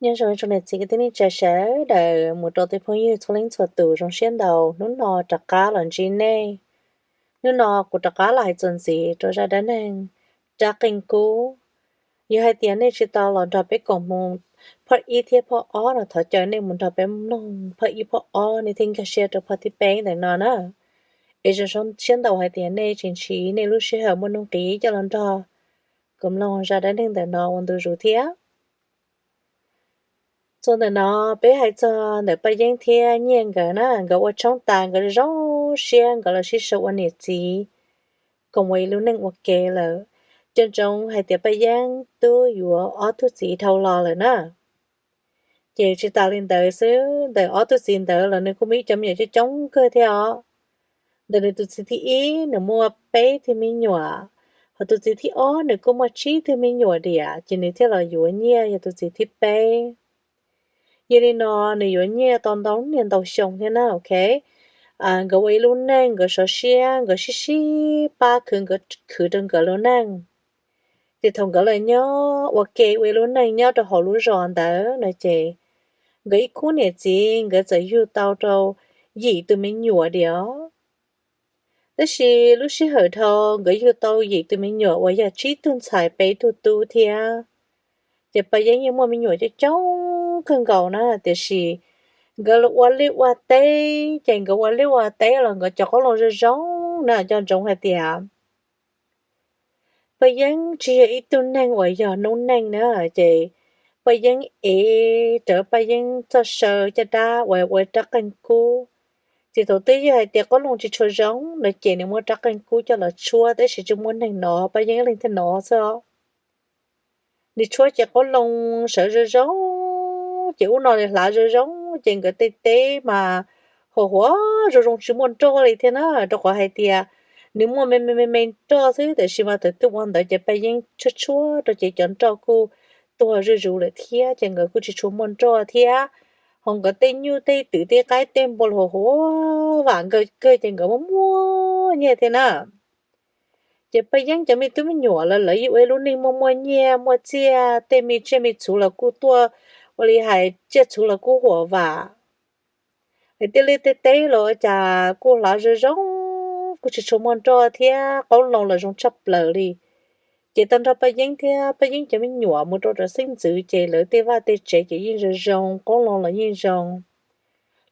Nyob zoo tsoom niam txiv kwv tij neej tsa sawv daws mus rau tej phooj ywg txhua leej txhua tus, zoo siab ntau hnub no rov qab los ntsib nej. Hnub no kuv rov qab los hais txuas ntxiv rau zaj dab neeg rab qeej kub. Yog hais tias nej tsis tau los nrog peb koom mloog phoj ib thiab phoj ob no, thov caw nej mus nrog peb mloog phoj ib phoj ob, nej thiaj nkag siab rau phoj thib peb ntawm no na. Es zoo siab ntau hais tias nej tseem nrhiav nej lub sij hawm muaj nuj nqis coj los nrog kuv mloog zaj dab neeg ntawm no ua ntu zus thiab. Txuas ntawm no peb hais txog ntawm Paj Yeeb thiab Nyiaj nkawd na, nkawd ua tshoob tas nkawd zoo siab, nkawd los sib sau ua niam txiv, koom ua ib lub neej ua ke lawm. Cov ntsoov hais tias Paj Yeeb twb yuav ob tug txiv dhau los lawm na. Ces tsis tas li ntawd xwb, ntawm ob tug txiv ntawd los nws kuj muaj ib cov me nyuam coob coob kawg thiab os. Ntawm nws tus txiv thib ib nws muaj peb tug me nyuam, hos tus txiv thib ob nws kuj muaj tsib tug me nyuam diam, ces nws thiaj los yuav Nyiaj yog tus txiv thib peb. Yog li no nws yuav Nyiaj tau ntau niaj ntau xyoo thiab na, ok. Nkawd ua ib lub neej nkawd sov siab, nkawd sib sib pab khwv, nkawd khwv rau nkawd lub neej. Ces thaum nkawd los nyob ua ke ua ib lub neej nyob rau hauv lub zos ntawd no ces nkawd ib khub niam txiv nkawd txawm yug tau rau yim tus me nyuam diam. Tab sis lub sij hawm dhau nkawd yug tau yim tus me nyuam uas yog tsib tug ntxhais peb tug tub thiab. Ces Paj Yeeb yeej muaj me nyuam coob coob kawg nkaus na, tiam sis nkawd los ua liaj ua teb, ces nkawd ua liaj ua teb los nkawd cov qoob loo zoo zoo na, cov ntsoov hais tias Paj Yeeb tsis yog ib tug neeg uas yog noob neej na, ces Paj Yeeb ev rawv Paj Yeeb txoj saw caj dab uas ua rab qeej kub. Ces thaum twg yog hais tias qoob loo tsis tshua zoo no ces nws muab rab qeej kub coj los tshuab, tab sis tsis muaj neeg nov, Paj Yeeb ib leeg thiaj nov xwb os. Nws tshuab ces qoob loo sawv zoo zoo, ces ub no li hlav zoo zoo, ces nkawd tej teb mas huam huam zoo zoo tsis muaj nroj li thiab na, rau qhov hais tias nws muaj me me me me nroj xwb, tab sis mas thaum twg ua ntawd ces Paj Yeeb tshuab tshuab rau ces cov nroj kuj tuag zuj zus lawm thiab, ces nkawd kuj tsis tshua muaj nroj thiab. Ho nkawd tej nyuj tej twm tej qaib tej npua los huam huam vam kawg kawg, ces nkawd muaj muaj nyiaj thiab na. Ces Paj Yeeb cov me tub me nyuam los lawv yeej ua ib lub neej muaj muaj nyiaj muaj txiaj, tej me tsiaj me txhu los kuj tuaj ua li hais tsiaj txhu los kuj huam vam. Tej liaj tej teb los ua cas kuj hlav zoo zoo, kuj tsis tshua muaj nroj thiab qoob loo los zoo tshaj plaws li. Ces tag nrho Paj Yeeb thiab Paj Yeeb cov me nyuam mus rau rau xeeb ntxwv ces lawv tej vaj tej tsev ces yeej zoo zoo, qoob loo los yeej zoo.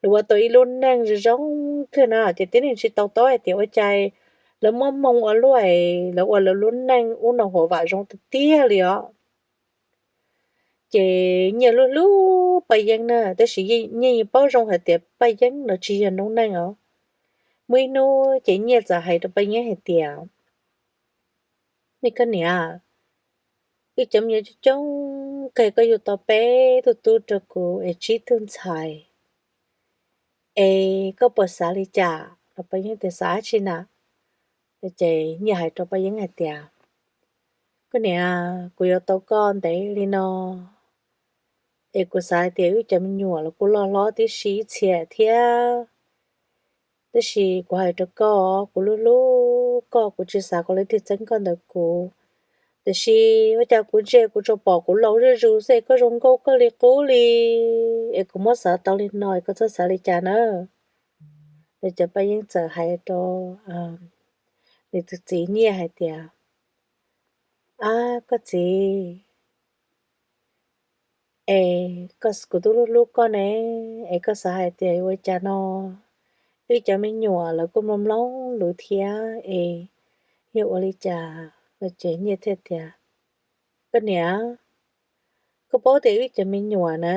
Lawv ua tau ib lub neej zoo zoo kawg na, ces tib neeg tsis tau taub hais tias ua cas lawv muaj hmoo ua luaj, lawv ua lawv lub neej ub no huam vam zoo tiag tiag li os. Ces Nyiaj hlub hlub Paj Yeeb na, tab sis Nyiaj yeej paub zoo hais tias Paj Yeeb no tsis yog noob neej os. Muaj ib hnub ces Nyiaj txawm hais rau Paj Yeeb hais tias, nej koj niam, wb cov me nyuam coob coob kawg, koj yug tau peb tug tub rau kuv es tsib tug ntxhais, es koj puas xav li cas? Los Paj Yeeb tias xav dab tsi na? Ces Nyiaj hais rau Paj Yeeb hais tias, koj niam, kuv yuav tau koj ntev li no, es kuv xav hais tias wb cov me nyuam los kuj loj hlob tib si ib txhia thiab. Tab sis kuv hais rau koj, kuv hlub hlub koj, kuv tsis xav kom leej twg txeeb koj ntawm kuv. Tiam sis ua cas kuv ntsia kuv tsuas pom kuv laus zuj zus xwb, koj zoo nkauj kawg li qub li, es kuv muab xav tau li no es koj txhob xav li cas na. Ces Paj Yeeb txawm hais rau nws tus txiv Nyiaj hais tias, ab koj txiv, es kuv twb hlub hlub koj ne, es koj xav hais tias ua cas no, wb cov me nyuam lawv kuj mloog mloog lus thiab es yog ua li cas? Ces Nyiaj thiaj tias, koj niam, koj paub tias wb cov me nyuam na,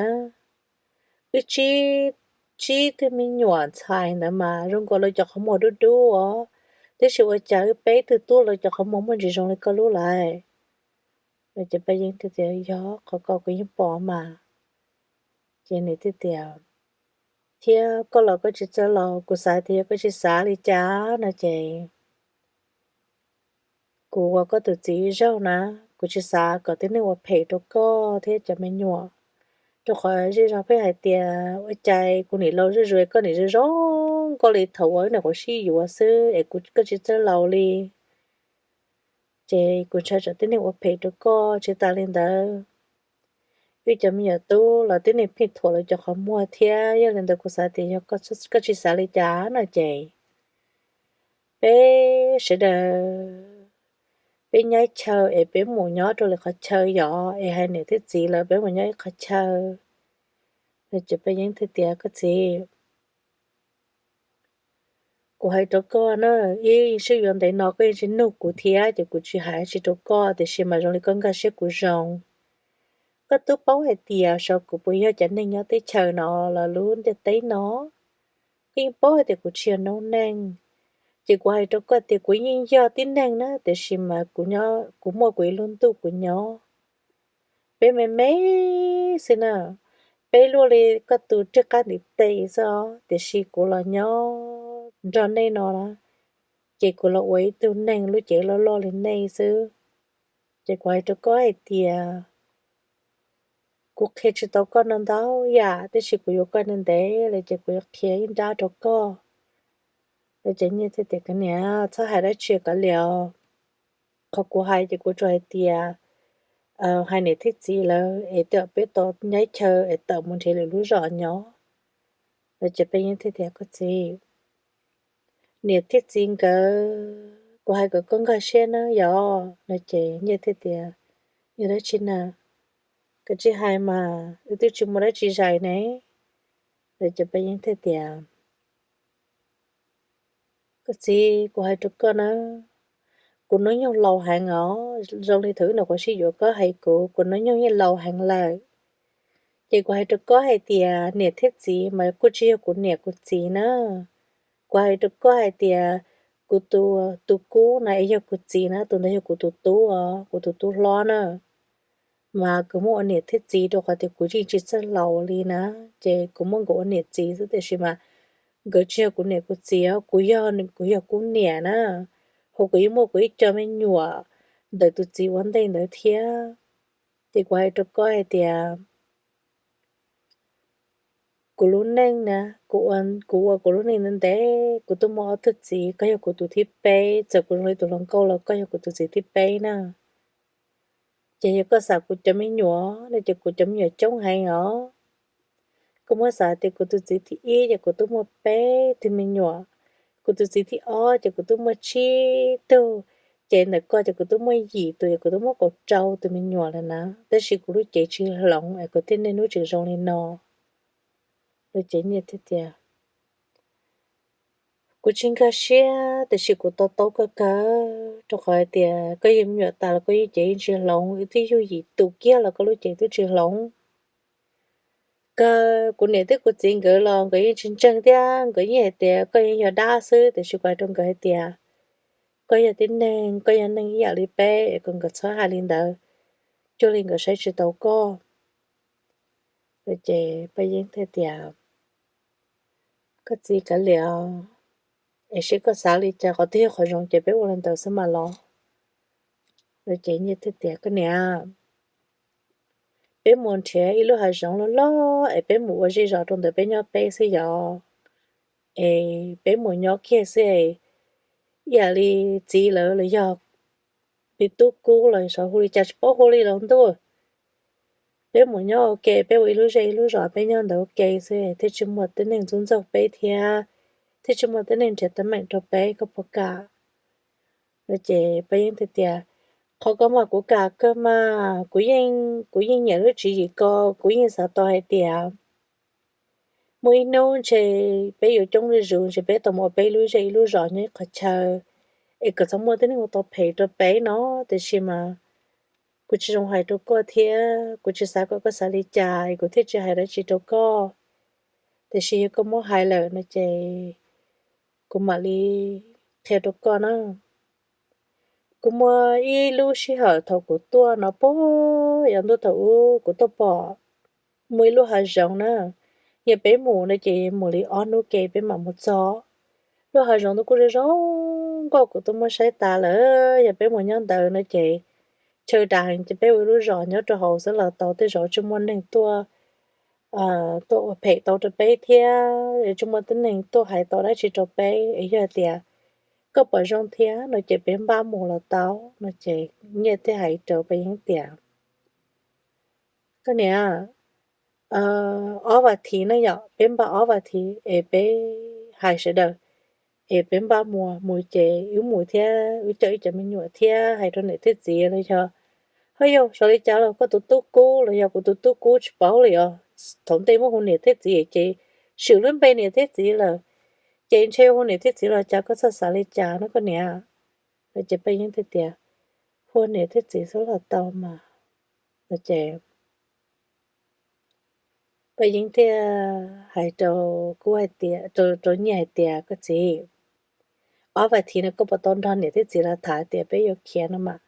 wb tsib, tsib tug me nyuam ntxhais ntawd mas zoo nkaus lawv cov qhov muag dub dub os, tab sis ua cas wb peb tug tub lawv cov qhov muag muaj ntsis zoo li koj lub lawm? Ces Paj Yeeb thiaj tias, yog qhov ko kuv yeej pom mas. Ces nws thiaj tias, thiab koj los koj tsis txawj laus, kuv xav tias yog koj tsis xav li cas no ces kuv ua koj tus txiv ib zaug na, kuv tsis xav kom tib neeg ua phem rau koj thiab cov me nyuam. Rau qhov zej zog pheej hais tias ua cas kuv nim laus zuj zus koj nim zoo zoo nkauj li thaum uas wb nyuam qhuav sib yuav xwb es kuv, koj tsis txawj laus li. Ces kuv ntshai tsam tib neeg ua phem rau koj. Tsis tas li ntawd, wb cov me nyuam tub los tib neeg pheej thuam lawv cov qhov muag thiab. Yog li ntawd kuv xav tias yog koj tsis xav li cas no ces peb sawv daws peb nyob ib chaw es peb mus nyob rau lwm qhov chaw yom, es hais niam thiab txiv lawv peb mus nyob ib qhov chaw. Ces Paj Yeeb thiaj tias, Koj txiv, kuv hais rau koj na, ib sij yuav ntev no koj yeej tsis nug kuv thiab ces kuv tsis hais tsis rau koj, tiam sis mas zoo li koj nkag siab kuv zoo. Koj twb paub hais tias xyov kuv puas yog cov neeg nyob teb chaws no los lub ntiaj teb no, koj yeej paub hais tias kuv tsis yog noob neej. Ces kuv hais rau koj tias kuv yeej yog tib neeg na, tiam sis mas kuv muaj kuv ib lub ntuj kuv nyob. Peb me me xwb na, peb luaj li koj tus rij qab ntiv tes xwb os, tiam sis kuv los nyob nrog nej no na, ces kuv los ua ib tug neeg lub cev loj loj li nej xwb. Ces kuv hais rau koj hais tias kuv qhia tsis tau koj no ntau yam, tiam sis kuv yuav koj ntev ntev lawm ces kuv yuav qhia ib nrab rau koj. Ces Nyiaj thiaj tias, Koj niam, txhob hais dab tsi kav liam os. Qhov kuv hais ces kuv tsuas hais tias hais niam thiab txiv lawv es tej zaum peb tau nyob ib chaw es tawm mus nrhiav lwm lub zos nyob. Ces Paj Yeeb thiaj tias, Koj txiv, niam thiab txiv nkawd, kuv hais kom koj nkag siab na yom. No ces Nyiaj thiaj tias, Yog dab tsi na? Koj tsis hais mas wb twb tsis muaj dab tsi zais ne. Ces Paj Yeeb thiaj tias, Koj txiv, kuv hais rau koj na, kuv hnub nyoog laus heev os, zoo li thaum wb nyuam qhuav sib yuav koj hais kuv, kuv hnub nyoog yeej laus heev lawm. Ces kuv hais rau koj hais tias niam thiab txiv mas kuj tsis yog kuv niam kuv txiv na. Kuv hais rau koj hais tias kuv tus, tus kub na es yog kuv txiv na, tus ntawd yog kuv tus tub os, kuv tus tub hlob na. Mas kuv muab ua niam thiab txiv rau qhov tias kuv yeej tsis txawj laus li na, ces kuv muab nkawd ua niam txiv xwb, tiam sis mas nkawd tsis yog kuv niam kuv txiv os, kuv yog, kuv yog kuv niam na. Hos kuv yeej muaj kuv ib co me nyuam ntawm tus txiv ua ntej ntawd thiab. Ces kuv hais rau koj hais tias kuv lub neej na, kuv ua kuv lub neej ntev ntev, kuv twb muaj ob tug txiv, koj yog kuv tus thib peb, txawm kuv zoo li tus hluas nkauj los koj yog kuv tus txiv thib peb na. Ces yog koj xav kuv cov me nyuam no ces kuv cov me nyuam coob heev os. Koj muab xav tias kuv tus txiv thib ib ces kuv twb muaj peb tug me nyuam, kuv tus txiv thib ob ces kuv twb muaj tsib tug, ces ntawm koj ces kuv twb muaj yim tus, ces kuv twb muaj kaum rau tus me nyuam lawm na, tab sis kuv lub cev tsis hloov es kuv thiaj niaj hnub tseem zoo li no. Lub cev nyiaj thiaj tias, Kuv tsis nkag siab, tiam sis kuv to taub koj kawg, rau qhov hais tias koj yug me nyuam tas los koj lub cev yeej tsis hloov, wb twb yug yim tus kiag los koj lub cev twb tsis hloov. Kawg kuv niam thiab kuv txiv nkawd los nkawd yeej tsis ntseeg thiab, nkawd yeej hais tias koj yeej yog dab xwb, tiam sis kuv hais rau nkawd hais tias koj yog tib neeg, koj yog neeg ib yam li peb, es kom nkawd txhob hais li ntawd, cuag li nkawd saib tsis taus koj. Ces Paj Yeeb thiaj tias, Koj txiv kav liam, es seb koj xav li cas, qhov twg yog qhov zoo ces peb ua li ntawd xwb mas los. Ces nyiaj thiaj tias, Koj niam, peb mus nrhiav ib lub hav zoov loj loj es peb mus ua zej zos rau ntawd peb nyob peb xwb yom. Es peb mus nyob kiag xwb, ib yam li txiv lawv los yog peb tub kub los xyov hu li cas tsis paub hu li los ntuj. Peb mus nyob ua ke, peb ua ib lub zej ib lub zos peb nyob ntawd ua ke xwb thiaj tsis muaj tib neeg ntxub ntxaug peb thiab, thiaj tsis muaj tib neeg nrhiav teeb meem rau peb, koj puas kam? No ces Paj Yeeb thiaj tias, Qhov ko mas kuv kam kawg mas, kuv yeej, kuv yeej nyiam lub tswv yim ko, kuv yeej xav tau hais tias muaj ib hnub ntshe peb yuav coob zuj zus, ntshe peb tau mus ua peb lub zej ib lub zos nyob ib qhov chaw, es kom txhob muaj tib neeg ua tau phem rau peb no. Tiam sis mas kuv tsis zoo hais rau koj thiab kuv tsis xav kom koj xav li cas es kuv thiaj tsis hais dab tsi rau koj. Tiam sis yog koj muab hais lawm no ces kuv mam li qhia rau koj na. Kuv muaj ib lub sij hawm thaum kuv tuaj no puag yav ntuj thaum ub kuv tuaj pom muaj ib lub hav zoov na. Yog peb mus no ces mus li ob hnub ke peb mam mus txog. Lub hav zoov ntawd kuj zoo zoo nkauj, kuv twb muab saib tas lawm. Yog peb mus nyob ntawd no ces chaw dav heev, ces peb ua ib lub zos nyob rau hauv xwb los tau, tej zaum tsis muaj neeg tuaj, tuaj ua phem tau rau peb thiab tsis muaj tib neeg tuaj hais tau dab tsi rau peb. Es yog tias koj pom zoo thiab no ces peb npaj mus los tau. No ces nyiaj thiaj hais rau Paj Yeeb tias, Koj niam, ob vas thiv na yom, peb npaj ob vas thiv es peb hais sawv daws es peb npaj mus, mus ces wb mus thiab wb coj wb cov me nyuam thiab hais rau niam thiab txiv los yog, ho yog xyov li cas los koj tus tub kub los yog kuv tus tub kub tsis paub li os, thaum ntej muab hu niam thiab txiv ces swm lub npe niam thiab txiv lawm, ces ntshe hu niam thiab txiv los cas, koj txhob xav li cas no koj niam. No ces Paj Yeeb thiaj tias, hu niam thiab txiv xwb los tau mas. No ces Paj Yeeb thiaj hais rau Kub hais tias, rau, rau Nyiaj hais tias, koj txiv, ob vas thiv no koj puas tau nrog niam thiab txiv lawv tham tias peb yuav khiav no mas?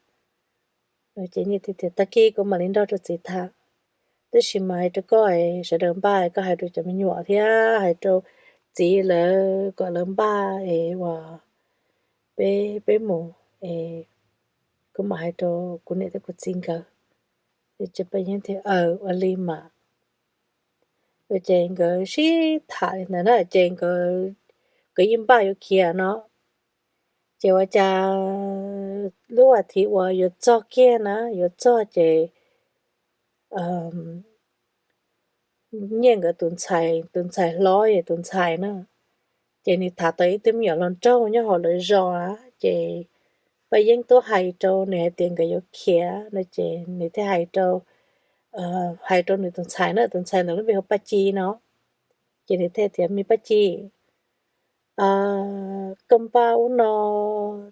No ces Nyiaj thiaj tias, tag kis kuv mam li nrog rau txiv tham, tab sis mas hais rau koj, sawv daws npaj, koj hais rau cov me nyuam thiab hais rau txiv lawv kom lawv npaj es uas peb, peb mus es kuv mam hais rau kuv niam thiab kuv txiv nkawd. Ces Paj Yeeb thiaj, aw, ua li mas. Ces nkawd sib tham li ntawd na ces nkawd, nkawd yeej npaj yuav khiav no. Ces ua cas lub vas thiv uas yuav txog kiag na, yuav txog ces Nyiaj nkawd tus ntxhais, tus ntxhais hlob es tus ntxhais na, ces nws tham tau ib tug me nyuam hluas nraug nyob hauv lawv zos a, ces Paj Yeeb twb hais rau nws hais tias nkawd yuav khiav no ces nws thiaj hais rau, hais rau nws tus ntxhais na, tus ntxhais ntawd lub npe hu Paj Ci no. Ces nws thiaj tias, me Paj Ci, koj npaj ub no,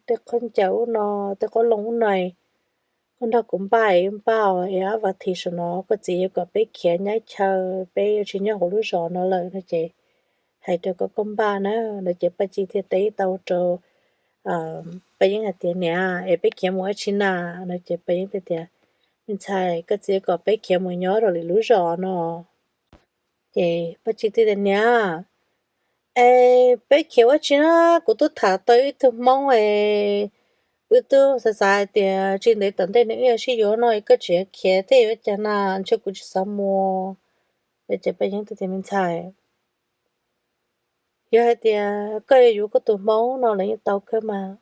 tej khaub ncaws ub no, tej qoob loo ub no, koj nrog kuv npaj, npaj es ob vas thiv saum no koj txiv yuav kom peb khiav nyob chaw, peb yuav tsis nyob hauv lub zos no lawm no ces hais rau koj, koj npaj na. No ces Paj Ci thiaj teb tau rau Paj Yeeb hais tias, niam, es peb khiav mus ua tsi na? No ces Paj Yeeb thiaj tias, me ntxhais, koj txiv kom peb khiav mus nyob rau lwm lub zos no. Ces Paj Ci thiaj tias, niam, es peb khiav ua tsi na? Kuv twb tham tau ib tug Hmoob es wb twb xav xav hais tias tsis ntev tom ntej no wb yuav sib yuav no, koj tseem khiav thiab yuav cas na, ntshe kuv tsis xav mus. Ces Paj Yeeb thiaj tias, me ntxhais, yog hais tias koj yuav yuav koj tus Hmoob no los yeej tau kawg mas,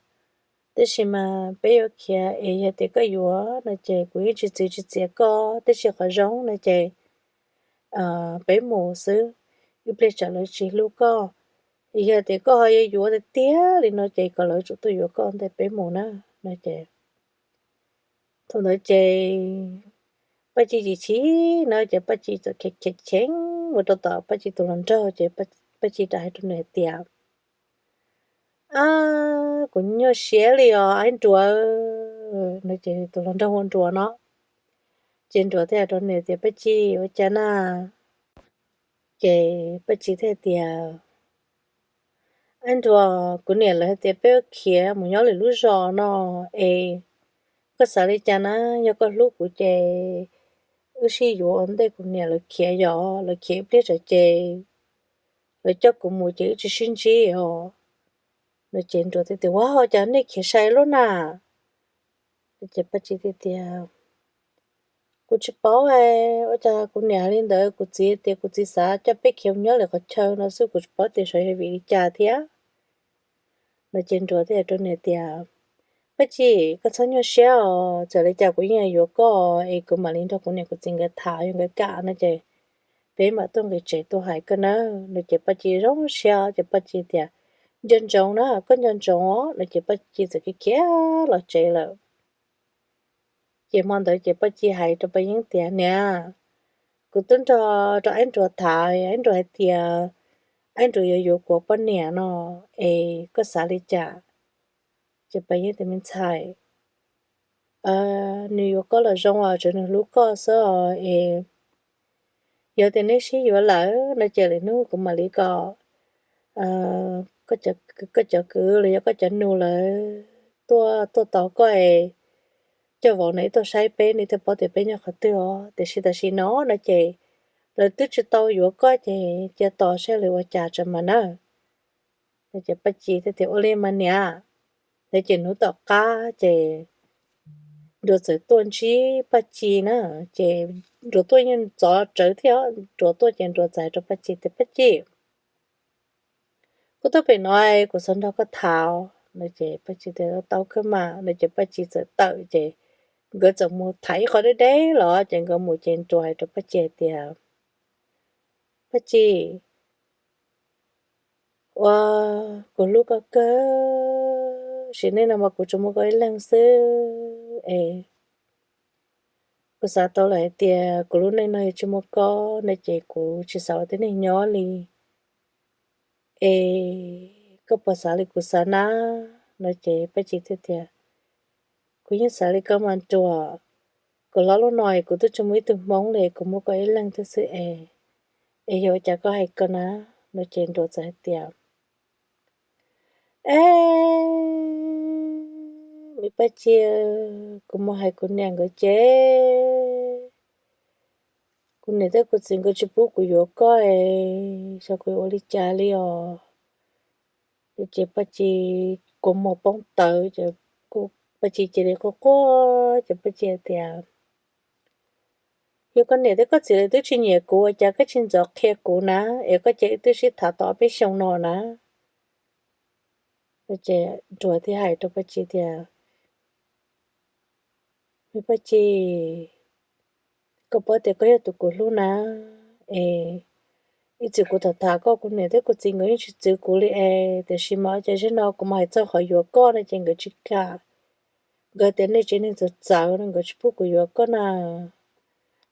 tab sis mas peb yuav khiav es yog tias koj yuav no ces kuv yeej tsis txwv tsis txiav koj, tab sis qhov zoo no ces peb mus xwb, ib pliag tsam lawv tsis hlub koj. Yog tias koj ho yuav yuav tiag tiag li no ces kom lawv tsum tuaj yuav koj ntawm peb mus na. No ces thaum ntawd ces Paj Ci chim chim no ces Paj Ci txawm khiav khiav cheev mus rau tom Paj Ci tus hluas nraug ces Paj Ci rov hais rau nws hais tias, ab, kuv nyuaj siab li os Aib Nruas. No ces tus hluas nraug hu Nruas no. Ces Nruas thiaj hais rau nws tias, Paj Ci, ua cas na? Ces Paj Ci thiaj tias, Aib Nruas, kuv niam lawv hais tias peb khiav mus nyob lwm lub zos no es koj xav li cas na? Yog koj hlub kuv ces wb sib yuav ua ntej kuv niam lawv khiav, yog lawv khiav ib pliag tsam ces lawv coj kuv mus ces wb tsis sib ntsib os. No ces Nruas thiaj tias, ua cas nej khiav sai lub na? Ces Paj Ci thiaj tias, kuv tsis paub, ua cas kuv niam hais li ntawd, kuv txiv tias kuv txiv xav coj peb khiav mus nyob lwm qhov chaw no xwb, kuv tsis paub tias xyov yog vim li cas thiab. No ces Nruas thiaj rau nws tias, Paj Ci, koj txhob nyuaj siab os, txawm li cas kuv yeej yuav koj es kuv mam li nrog kuv niam kuv txiv nkawd tham, yog nkawd kam no ces peb mam tuaj nqis tsev tuaj hais koj na. No ces Paj Ci zoo siab ces Paj Ci tias, nco ntsoov na, koj nco ntsoov. No ces Paj Ci txawm khiav khiav los tsev lawm. Ces hmo ntawd ces Paj Ci hais rau Paj Yeeb tias, niam, kuv twb nrog rau Aib Nruas tham, Aib Nruas hais tias Aib Nruas yuav yuav kuv poj niam no, es koj xav li cas? Ces Paj Yeeb tias, me ntxhais, nws yuav koj los zoo os, tsuas nws hlub koj xwb os es yog tias neb sib yuav lawm no ces lwm hnub kuv mam li kom koj cov kwv los yog koj cov nus lawv tuaj, tuaj tos koj es coj vauv no ib tuaj saib peb, nej thiaj paub tias peb nyob qhov twg os. Tiam sis tam sim no no ces lawv twb tsis tau yuav koj ces cia tos saib lawv ua cas tso mas na. No ces Paj Ci thiaj tias, ua li mas niam. No ces hnub tom qab ces Nruas txawm tuaj ntsib Paj Ci na, ces Nruas tuaj yeej ntxov tsawv thiab, Nruas tuaj ces Nruas txawm hais rau Paj Ci tias, Paj Ci, kuv tuaj pem no kuv xav nrog koj tham. No ces Paj Ci tias, tau kawg mas. No ces Paj Ci txawm tawm ces nkawd txawm mus tham ib qho deb deb los ces nkawd mus ces Nruas hais rau Paj Ci hais tias, Paj Ci, ua, kuv hlub koj kawg, sim neej no mas kuv tsuas muaj koj ib leeg xwb es kuv xav tau lawm hais tias kuv lub neej no yuav tsis muaj koj no ces kuv tsis xav ua tib neeg nyob li. Es koj puas xav li kuv xav na? No ces Paj Ci thiaj tias, Kuv yeej xav li koj mas Nruas, kuv los lub no es kuv twb tsis muaj ib tug hmoob li, kuv muaj koj ib leeg twb xwb es, es yog ua cas koj hais ko na? No ces Nruas txawm hais tias, E, me Paj Ci, kuv mus hais kuv niam nkawd ces kuv niam thiab kuv txiv nkawd tsis pub kuv yuav koj es xyov kuv yuav ua li cas li os. Ces Paj Ci kua muag poob tawv, Paj Ci cia li quaj quaj ces Paj Ci hais tias, Yog koj niam thiab koj txiv lawv twb tsis nyiam kuv ua cas koj tsis ntxov qhia kuv na, es koj cia wb twb sib tham tau ob peb xyoos no na. Ces Nruas thiaj hais rau Paj Ci tias, Me Paj Ci, koj paub tias koj yog tus kuv hlub na, es ib txwm kuv tham tham koj, kuv niam thiab kuv txiv nkawd yeej tsis txwv kuv li es, tiam sis mas ua cas zaum no kuv mus hais txog qhov yuav koj no ces nkawd tsis kam. Nkawd tias nej tsev neeg txawv txawv no nkawd tsis pub kuv yuav koj na.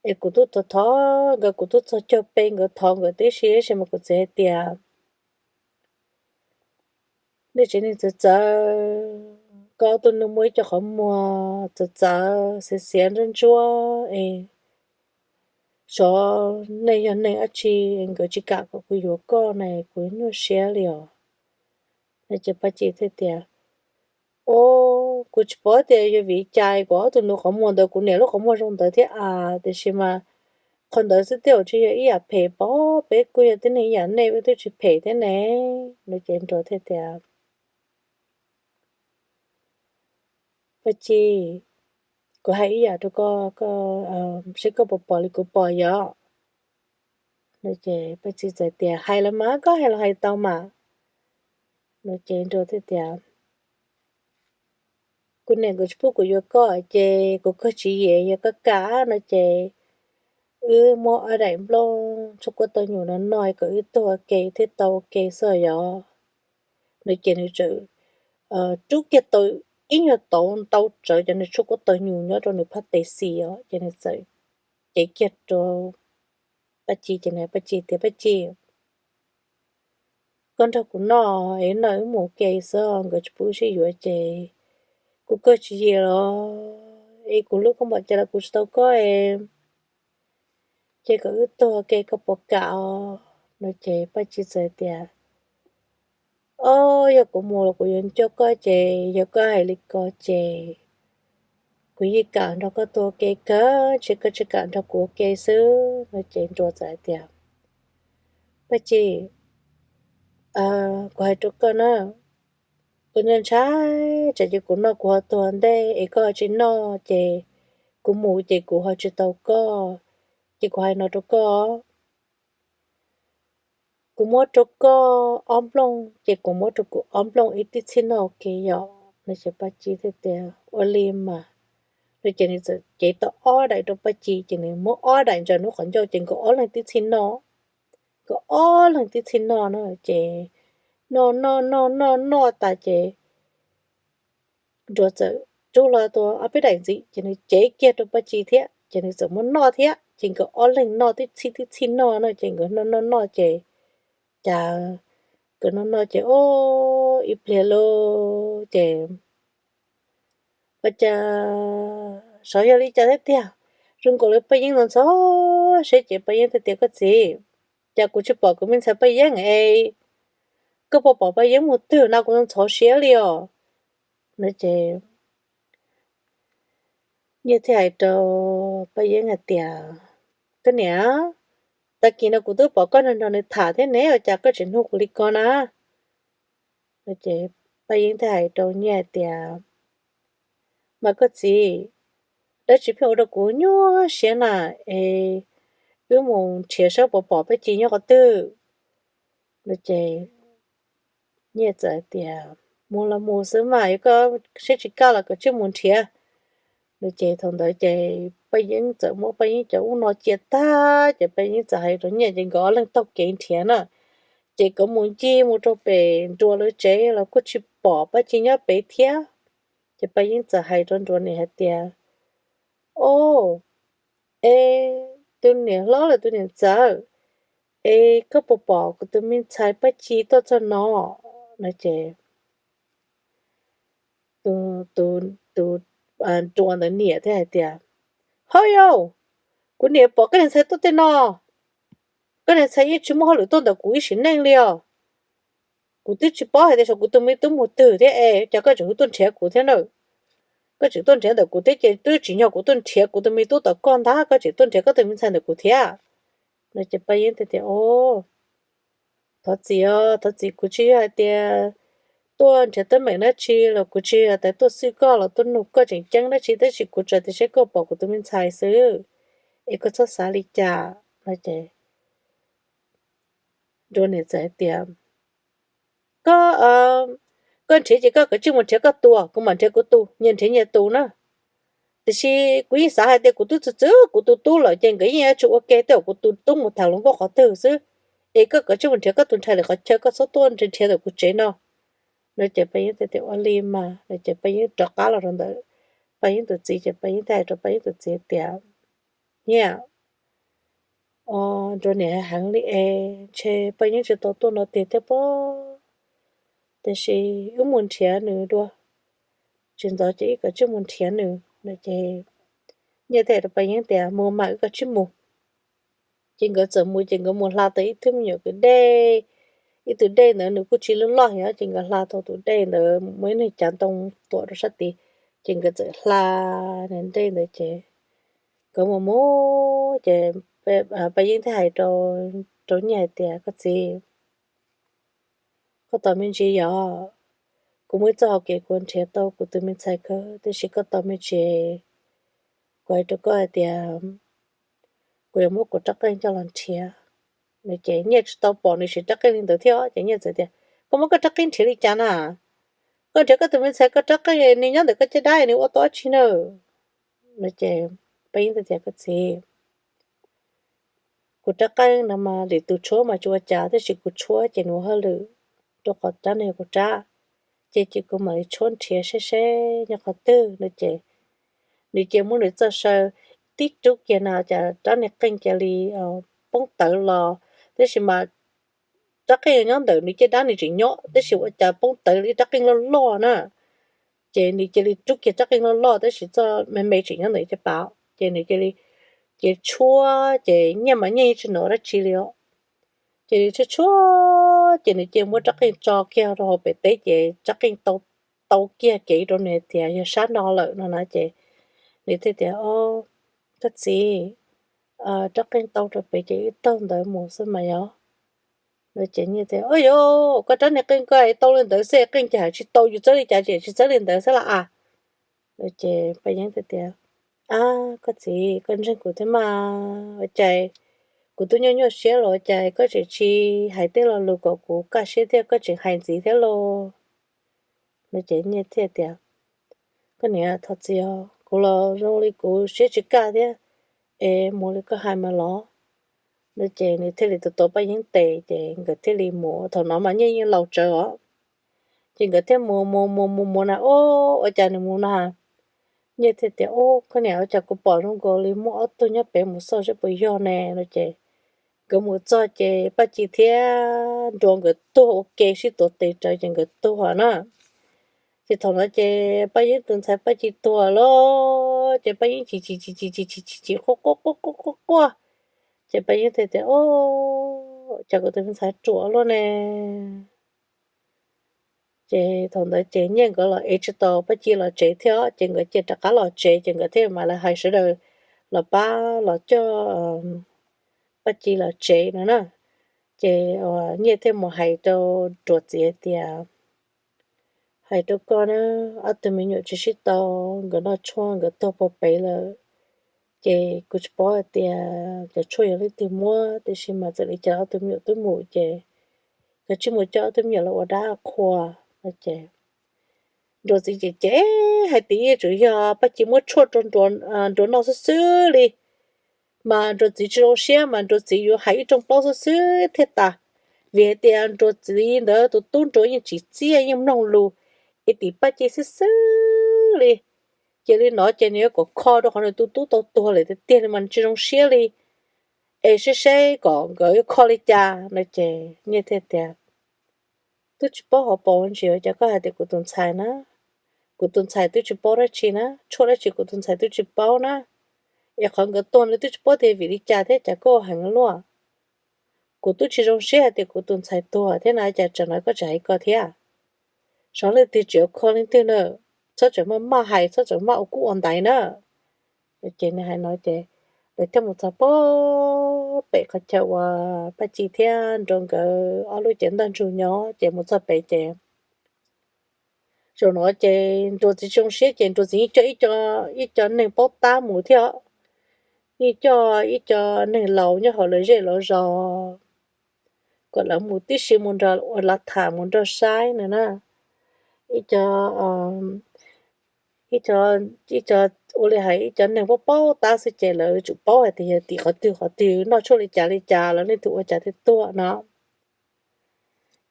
Es kuv twb thov thov nkawd, kuv twb txog caug pe nkawd thov nkawd tib si tab sis mas kuv txiv hais tias, Nej tsev neeg txawv txawv, koj ob tug nus muaj ib co qhov muag txawv txawv xiav xiav ntsuab ntsuab es, xyov nej yog neeg dab tsi, nkawd tsis kam kom kuv yuav koj na, kuv nyuaj siab li os. No ces Paj Ci thiaj tias, O, kuv tsis paub tias yog vim cas kuv ob tug nus qhov muag ntawd kuv niam lub qhov muag zoo ntawd thiab as, tiam sis mas qhov ntawd xwb twb tsis yog ib yam phem, peb kuj yog tib neeg ib yam, nej peb twb tsis phem thiab ne. No ces Nruas thiaj tias, Paj Ci, kuv hais ib yam rau koj, seb koj puas pom li kuv pom yom. No ces Paj Ci txawm tias, Hais los mas, koj hais los hais tau mas. No ces Nruas thiaj tias, Kuv niam nkawd tsis pub kuv yuav koj ces kuv kawg tsis yeem, yog koj kam no ces wb muab ob daim nplooj tshuaj kuab tau nyuj no noj kom wb tuag ua ke thiaj tau ua ke xwb yom. No ces nws txawm rub kiag tau ib nyuag tauv ntau tsawv cov nws tshuaj kuab tau nyuj nyob rau nws phab tes xis os, ces nws txawm cev kiag rau Paj Ci ces nws, Paj Ci tias, Paj Ci, koj nrog kuv noj es noj wb mus ua ke xwb, nkawd tsis pub wb sib yuav ces kuv kawg tsis yeem los es kuv hlub koj npaum cas los kuv tsis tau koj es, ces kom wb tuag ua ke koj puas kam os? No ces Paj Ci txawm tias, O, yog kuv mus los kuv yuav nco koj ces yog koj hais li ko ces kuv yeej kam nrog koj tuag ua ke kawg, tsis, koj tsis kam nrog kuv ua ke xwb. No ces Nruas txawm hais tias, Paj Ci, kuv hais rau koj na, kuv ntshai ntshai tsam ces kuv noj kuv ho tuag ntej es koj ho tsis noj ces kuv mus ces kuv ho tsis tau koj. Ces kuv hais no rau koj, kuv muab rau koj ob nplooj ces kuv muab rau kuv ob nplooj wb tib txhij noj ua ke yom. No ces Paj Ci thiaj tias, Ua li mas. No ces nws txawm cev tau ob daim rau Paj Ci ces nws muab ob daim ntsaws nws qhov ncauj ces nkawd ob leeg tib txhij noj. Nkawd ob leeg tib txhij noj no ces noj noj noj noj noj tas ces Nruas txawm rub hlo tau ob peb daim ntxiv ces nws cev kiag rau Paj Ci thiab ces nws txawm muab noj thiab ces nkawd ob leeg noj tib txhij tib txhij noj no ces nkawd noj noj noj ces, cas nkawd noj noj ces, o, ib pliag lauj ces, Ua cas xyov yog li cas thiab tiag, zoo nkaus li Paj Yeeb ntxhov ntxhov siab ces Paj Yeeb thiaj tias, Koj txiv, cas kuv tsis pom kuv me ntxhais Paj Yeeb es koj puas pom Paj Yeeb mus twg na, kuv ntxhov ntxhov siab li os. No ces Nyiaj thiaj hais rau Paj Yeeb hais tias, Koj niam, tag kis no kuv twb pom koj nrog nrog nws tham thiab ne, ua cas koj tseem nug kuv li ko na? No ces Paj Yeeb thiaj hais rau Nyiaj hais tias, Mas koj txiv, dab tsi pheej ua rau kuv nyuaj siab na, es wb mus nrhiav saib puas pom Paj Ci nyob qhov twg. No ces Nyiaj txawm hais tias, Mus los mus xwb mas, yog koj siab tsis kaj los koj tsij mus nrhiav. Ces thaum ntawd ces Paj Yeeb txawm muab Paj Yeeb cov ub no cia tag ces Paj Yeeb txawm hais rau Nyiaj ces nkawd ob leeg taug kev nrhiav na. Ces nkawd mus ncig mus rau pem Nruas lawv tsev los kuj tsis pom Paj Ci nyob pem thiab. Ces Paj Yeeb txawm hais rau Nruas niam hais tias, Au, es tus niam hlob los tus niam ntxawm, es koj puas pom kuv tus me ntxhais Paj Ci tuaj txog no? No ces tus, tus Nruas ntawd niam thiaj hais tias, Ho yau, kuv niam pom koj niag ntxhais tuaj tej no, koj niag ntxhais yeej tsis muaj hauj lwm tuaj ntawm kuv ib sim neej li os. Kuv twb tsis paub hais tias saum kuv tus me tub mus twg thiab es cas koj tseem hu tuaj nrhiav kuv thiab na. Koj tseem tuaj nrhiav ntawm kuv thiab ces twb tsim nyog kuv tuaj nrhiav kuv tus me tub tom koj ntag, koj tseem tuaj nrhiav koj tus me ntxhais ntawm kuv thiab. No ces Paj Yeeb tias, Au, thov txim os, thov txim, kuv tsis yog hais tias tuaj nrhiav teeb meem dab tsi los kuv tsis yog tias tuaj xwb koj los tuaj nug koj tseem ceeb dab tsi tab sis kuv tsuas tias seb koj pom kuv tus me ntxhais xwb, es koj txhob xav li cas. No ces Nruas niam txawm hais tias, Koj, koj nrhiav ces koj kav tsij mus nrhiav koj tus, kuv mam nrhiav kuv tus, nyias nrhiav nyias tus na. Tiam sis kuv yeej xav hais tias kuv twb txwv txwv kuv tus tub lawm ces nkawd yeej yuav tsum ua ke tej uas kuv tus tub mus tham hluas nkauj qhov twg xwb, es koj kav tsij mus nrhiav koj tus ntxhais lawm qhov chaw, koj txhob tuaj nrhiav ntawm kuv tsev no. No ces Paj Yeeb tias, Ua li mas. No ces Paj Yeeb rov qab los rau ntawm Paj Yeeb tus txiv ces Paj Yeeb thiaj hais rau Paj Yeeb tus txiv tias, Nyiaj, Nruas niam heev li es ntshe Paj Yeeb tsis tau tuaj no tiag thiab pob, tiam sis wb mus nrhiav nws dua, tsis ntxov ces wb kav tsij mus nrhiav nws. No ces Nyiaj thiaj hais rau Paj Yeeb tias, Mus mas, wb kav tsij mus. Ces nkawd txawm mus ces nkawd mus hla tau ib tug me nyuam kwv dej, ib tug dej ntawd nws kuj tsis loj loj thiab ces nkawd hla tau tus dej ntawd muaj ib niag cav ntoo tuam rau sab tid, ces nkawd txawm hla niag dej ntawd ces nkawd mus mus ces Paj Yeeb thiaj hais rau Nyiaj hais tias, Koj txiv, koj tos me ntsis yog, kuv muaj ib txoj hau kev kuv nrhiav tau kuv tus me ntxhais kawg, tiam sis koj tos me ntsis, kuv hais rau koj hais tias kuv yuav muab kuv rab qeej coj los nrhiav. No ces Nyiaj tsis tau pom nws siv rab qeej li ntawd thiab ces Nyiaj txawm tias, Koj muab koj rab qeej nrhiav li cas na? Koj nrhiav koj tus me ntxhais koj rab qeej nws nyob ntawm koj caj dab nws ua tau dab tsi na? No ces Paj Yeeb tias, Koj txiv, kuv rab qeej no mas lwm tus tshuab mas tsis ua cas tab sis kuv tshuab ces nws ua hauj lwm, rau qhov rab no yog kuv rab, ces cia kuv mam li tshuab nrhiav seb seb nyob qhov twg. No ces nws cia muab nws txoj saw tib rub kiag no ces rab niag qeej cia li poob tawv los, tab sis mas rab qeej nyob ntawm nws caj dab nws tseem nyob tab sis ua cas poob tawv li ib rab qeej loj loj na. Ces nws cia li rub kiag rab qeej loj loj tab sis txoj me me tseem nyob ntawm caj pas ces nws cia li, ces tshuab ces Nyiaj mas Nyiaj yeej tsis hnov dab tsi li os. Ces nws tshuab tshuab ces nws cia muab rab qeej tso kiag rau hauv pem teb ces rab qeej tau, tau kiag kev rau nws tias yog sab no lawm no na ces nws thiaj tias, Koj txiv, rab qeej tau rau pem ces wb taug ntawd mus xwb mas yog. No ces Nyiaj tias, Au yos, koj rab niag qeej koj tau li ntawd xwb, qeej ces hais tsis tau yus txawb li cas ces tsis txawb li ntawd xwb las as. No ces Paj Yeeb thiaj tias, Ab koj txiv, koj ntseeg kuv thiab mas, ua cas kuv twb nyuaj nyuaj siab los ua cas koj tseem tsis hais tej lo lus kom kuv kaj siab thiab koj tseem hais ntxiv thiab los? No ces Nyiaj thiaj tias, Koj niam, thov txim os, kuv los zoo li kuv siab tsis kaj thiab, es mus li koj hais mas los. No ces nws thiaj li tus tuav Paj Yeeb tes ces nkawd thiaj li mus, thaum no mas Nyiaj yeej laus tsawv os. Ces nkawd thiaj mus mus mus mus mus na, ua cas nws mus na, Nyiaj thiaj tias, Ub, koj niam, ua cas kuv pom zoo nkaus li muaj ob tug nyob pem mus xauj seb puas yog ne. No ces nkawd mus txog ces Paj Ci thiab Nruas nkawd tuag ua ke sib tuav tes rawv ces nkawd tuag na. Ces thaum no ces Paj Yeeb tus ntxhais Paj Ci tuag lawm ces Paj Yeeb chim chim chim chim chim chim chim chim quaj quaj quaj quaj quaj quaj. Ces Paj Yeeb thiaj tias, Ub, cas kuv tus me ntxhais ruam luaj ne. Ces thaum ntawd ces Nyiaj nkawd los ev tsis tau Paj Ci los tsev thiab ces nkawd cia rov qab los tsev ces nkawd thiaj mam li hais sawv daws los pab los coj Paj Ci los tsev no na. Ces Nyiaj thiaj mus hais rau Nruas txiv tias, Hais rau koj na, ob tug me nyuam tsis sib tau, nkawd noj tshuaj nkawd tuag puag pem lawm. Ces kuv tsis paub hais tias cov tshuaj yog leej twg muab tiam sis mas txawm li cas ob tug me nyuam twb mus ces koj tsij mus coj ob tug me nyuam los ua dab qhua no ces Nruas txiv ces ces hais tias yeej tsuas yog Paj Ci muab tshuaj rau Nruas noj xwb xwb li, mas Nruas txiv tsis zoo siab mas Nruas txiv yuav hais ib rooj plaub xwb xwb thiaj tas, vim hais tias Nruas txiv ntawd tus tub Nruas yeej tsis txiaj yeej mloog lus, es tim Paj Ci xwb xwb li. Ces li no ces nws yuav kom kho rau qhov nws tus tub tau tuag lawm tiag tiag li mas nws tsis zoo siab li. Es saib saib kom nkawd kho li cas no ces Nyiaj thiaj tias, twb tsis paub hauv paus ntsis ua cas koj hais tias kuv tus ntxhais na, kuv tus ntxhais twb tsis paub dab tsi na, tshuaj dab tsi kuv tus ntxhais twb tsis paub na, es qhov nkawd tuag nws twb tsis paub tias vim li cas thiab cas koj heev luaj. Kuv twb tsis zoo siab hais tias kuv tus ntxhais tuag thiab na cas tsam no koj tseem hais ko thiab. Xyov leej twg tseem kho leej twg na, txhob tseem maj maj hais txhob tseem maj ua kub ua ntaiv na. Ces nws hais no ces lawv thiaj mus txog pem qhov chaw uas Paj Ci thiab Nruas nkawd ob lub cev ntaj ntsug nyob ces mus txog pem ces zaum no ces Nruas txiv tsis zoo siab ces Nruas txiv yeej coj ib co neeg paub tab mus thiab, yeej coj ib co neeg laus nyob hauv lawv zej lawv zos kom lawv mus tib si mus nrog ua lav tham mus nrog saib no na. Ib co, ib co, ib co, ua li hais ib co neeg paub paub tab xwb ces lawv tsum paub hais tias yog tim qhov twg qhov twg noj tshuaj li cas li cas los leej twg ua cas thiaj tuag no.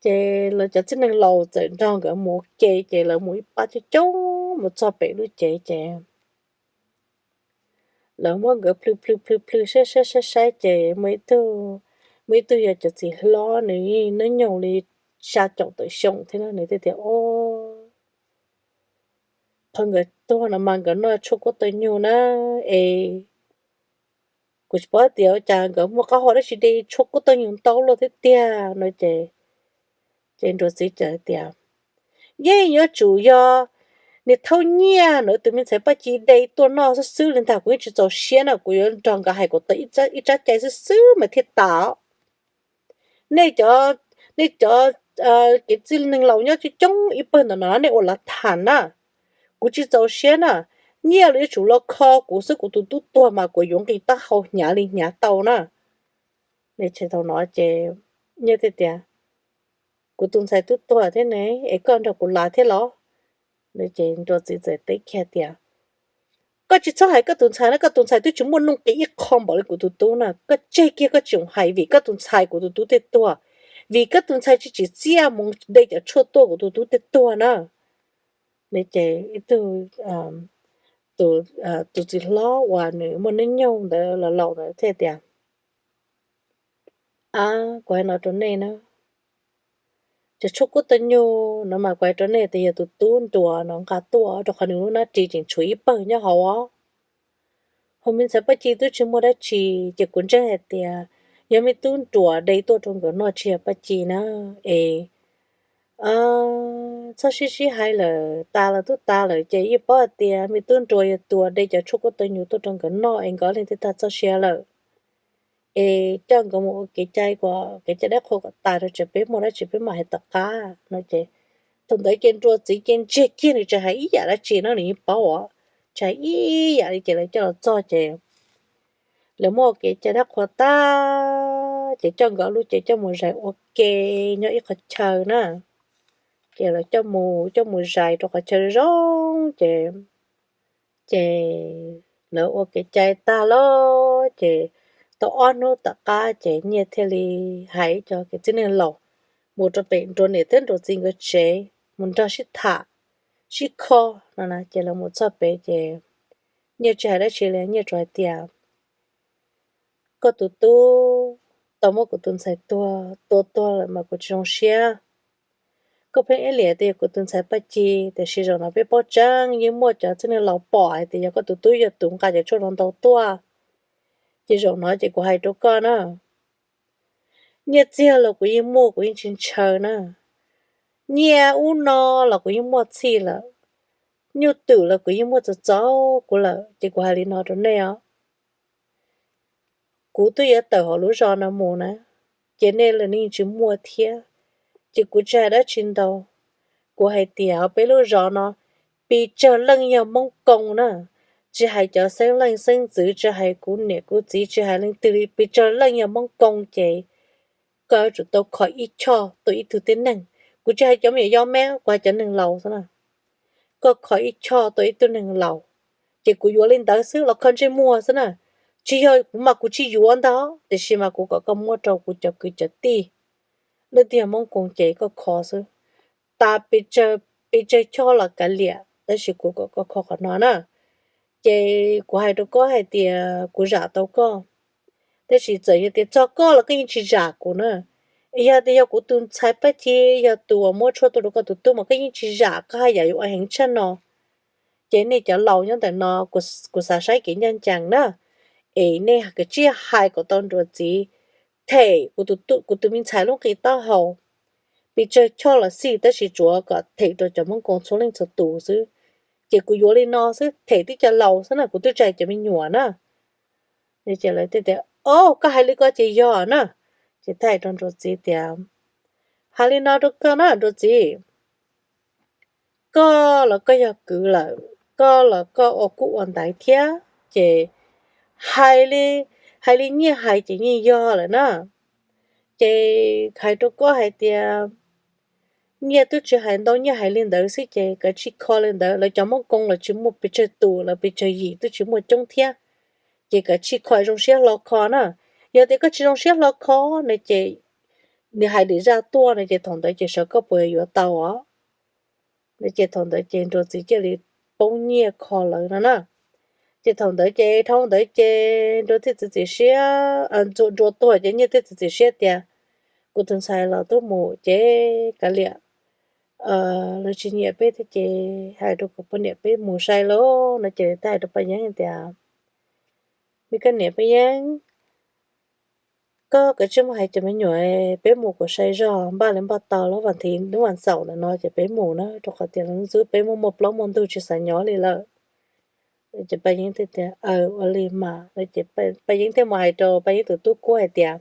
Ces lawv cov txiv neej laus txawm nrog nkawd mus ua ke ces lawv mus ib pab coob coob mus txog pem lub cev ces lawv muab nkawd plhws plhws plhws plhws saib saib saib saib ces muaj ib tug, muaj ib tug yog cov txiv hlob nws yeej hnub nyoog li xya caum tawm xyoo thiab no nws thiaj tias, o, qhov nkawd tuag no mas nkawd noj tshuaj kub taw nyug na, es kuv tsis paub tias ua cas nkawd muaj qab hau dab tsi de tshuaj kub taw nyug ntau luaj thiab tiag no ces, ces Nruas txiv txawm tias, yeej yuav tsum yog niag thaub Nyiaj no tus me ntxhais Paj Ci de tuaj noj xwb xwb li ntag, kuv yeej tsis txaus siab na, kuv yuav nrog nkawd hais kom tau ib tsab cai xwb xwb mas thiaj tas. Nej cov, nej cov kev txij neeg laus nyob coob coob ib pawg ntawm no nej ua lav tham na, kuv tsis txaus siab na. Nyiaj los yuav tsum los kho kuv xwb, kuv tus tub tuag mas kuv yuav nqis taub hau hnyav li hnyav tau na. Thaum no ces Nyiaj thiaj tias, kuv tus ntxhais twb tuag thiab ne, es koj nrog kuv lav thiab los? Ces Nruas txiv txawm teb kiag tias, koj tsis txhob hais koj tus ntxhais na, koj tus ntxhais twb tsis muaj nuj nqis ib qho npaum li kuv tus tub na, koj tseg kiag koj tsis hais vim koj tus ntxhais kuv tus tub thiaj tuag, vim koj tus ntxhais tsis tsim txiaj mus de cov tshuaj tuaj kuv tus tub thiaj tuag na. Ces ib tug, tus txiv hlob uas nws muaj hnub nyoog ntawd los laus ntawd thiaj tias, a, kuv hais no rau nej na, cov tshuaj kub taw nyug no mas kuv hais rau nej tias yog tus tub Nruas no nqa tuaj rau qhov nws lub hnab ris tseem tshuav ib pawg nyob hauv os. Ho me ntxhais Paj Ci twb tsis muaj dab tsi, ces kuv ntseeg hais tias yog me tub Nruas de tuaj rau nkawd noj tsis yog Paj Ci na. Es txhob sib sib hais lawm, tas los twb tas lawm ces yeej paub hais tias me tub Nruas yog tus de cov tshuaj kub taw nyug tuaj rau nkawd noj es nkawd leej twg tag txoj sia lawm. Es coj nkawd mus ua kev cai kom kev cai dab qhuas kom tas rau ces peb muaj dab tsi peb mam hais tom qab no ces, thaum ntawd ces Nruas txiv ces ntsiag kiag nws tsis hais ib yam dab tsi no nws yeej paub os, tsis hais ib yam li ces lawv coj los txog ces lawv muaj ua kev cai dab qhuas tag ces coj nkawd lub cev coj mus zais ua ke nyob ib qhov chaw na. Ces lawv coj mus, coj mus zais rau qhov chaw zoo ces, ces lawv ua kev cai tag lawm ces tau ob hnub tom qab ces Nyiaj thiaj li hais cov kev txij neeg laus mus rau pem Nruas niam thiab Nruas txiv nkawd tsev mus nrog sib tham, sib kho no na. Ces lawv mus txog pem ces Nyiaj tsis hais dab tsi li, Nyiaj tsuas hais tias, koj tus tub tau muab kuv tus ntxhais tuag, tua tuag lawm mas kuv tsis zoo siab. Koj pheej ib liam tias yog kuv tus ntxhais Paj Ci, tiam sis zaum no peb paub tseeb yeej muaj cov txij neeg laus pom hais tias yog koj tus tub yog tus nqa cov tshuaj no ntau tuaj. Ces zaum no ces kuv hais rau koj na, nyiaj txiag los kuv yeej muaj kuv yeej tsis ntshaw na, nyiaj ub no los kuv yeej muaj txhij lawm, nyuj twm los kuv yeej muaj txaus txaus kuv lawm. Ces kuv hais li no rau nej os, kuv twb yuav tawm hauv lub zos no mus na, ces nej los nej tsis muaj thiab. Ces kuv tsis hais dab tsi ntau, kuv hais tias hauv peb lub zos no pes tsawg leej yog Hmoob Koo na, tsis hais cov xeeb leej xeeb ntxwv, tsis hais kuv niam kuv txiv, tsis hais leej twg li, pes tsawg leej yog Hmoob Koo ces koj yuav tsum tau kho ib choj tuaj ib tug tib neeg. Kuv tsis hais cov me nyuam yau me, kuv hais cov neeg laus xwb na. koj kho ib choj tau ib tug neeg laus, ces kuv yuav li ntawd xwb los kho ntsej muag xwb na. Tsis yog kuv mas kuv tsis yuav ntag, tiam sis mas kuv kom koj muab rau kuv cov kwv cov tij. Leej twg yog Hmoob Koos ces koj kho xwb. Tas pes tsawg choj los kav liam, tab sis kuv kom koj kho qhov no na. Ces kuv hais rau koj hais tias kuv zam tau koj, tab sis txawm yog tias txog koj los koj yeej tsis zam kuv na. Yog tias yog kuv tus ntxhais Paj Ci yog tus uas muab tshuaj tuaj rau koj tus tub mas koj yeej tsis zam, koj haj yam yuav ua heev tshaj no. Ces nej cov laus nyob ntawm no, kuv xav saib kev ncaj ncees na, es nej kav tsij hais kom tau nruas txiv them kuv tus me ntxhais lub nqi taub hau. Pes tsawg choj los xij, tab sis tsuav kom them rau cov Hmoob Koos txhua leej txhua tus xwb. Ces kuv yuav li no xwb, them tib co laus xwb na, kuv twb tsis hais cov me nyuam na. Ces lawv thiaj tias, O, koj hais li ko ces yog na. Ces thiaj hais rau nruas txiv tias, Hais li no rau koj na nruas txiv, koj los koj yog kwv lawm, koj los koj ua kub ua ntaiv thiab, ces hais li, hais li nyiaj hais ces yeej yog lawm na. Ces hais rau koj hais tias, nyiaj twb tsis hais ntau, nyiaj hais li ntawd xwb ces kav tsij kho li ntawd. Lawv cov Hmoob Koos los tsis muaj pes tsawg tus, lawv pes tsawg yim twb tsis muaj coob thiab, ces kav tsij kho zoo siab hlo kho na. Yog tias koj tsis zoo siab hlo kho no ces nws hais lwm zaj tuaj no ces thaum ntawd ces sawv koj puas yuav tau os? No ces thaum ntawd ces nruas txiv cia li poob nyiaj kho lawv no na. Ces thaum ntawd ces dhau ntawd ces nruas thiaj txiav txim siab, nruas tuag ces nyiaj thiaj txiav txim siab tias, Kuv tus ntxhais los twb mus ces kav liam, lawv tsis nyiam peb thiab ces hais rau kuv poj niam peb mus sai lauj. No ces thiaj hais rau Paj Yeeb tias, Me koj niam Paj Yeeb, koj kav tsij mus hais cov me nyuam peb mus kuv sai zog, npaj li npaj tau lub vas thiv lub vas xaum ntawm no ces peb mus na, rau qhov tias lub ntxub peb muaj muaj plaub muaj ntug tsis xav nyob li lawm. Ces Paj Yeeb thiaj tias, Aws, ua li mas. No ces Paj Yeeb thiaj mus hais rau Paj Yeeb tus tub Kub hais tias,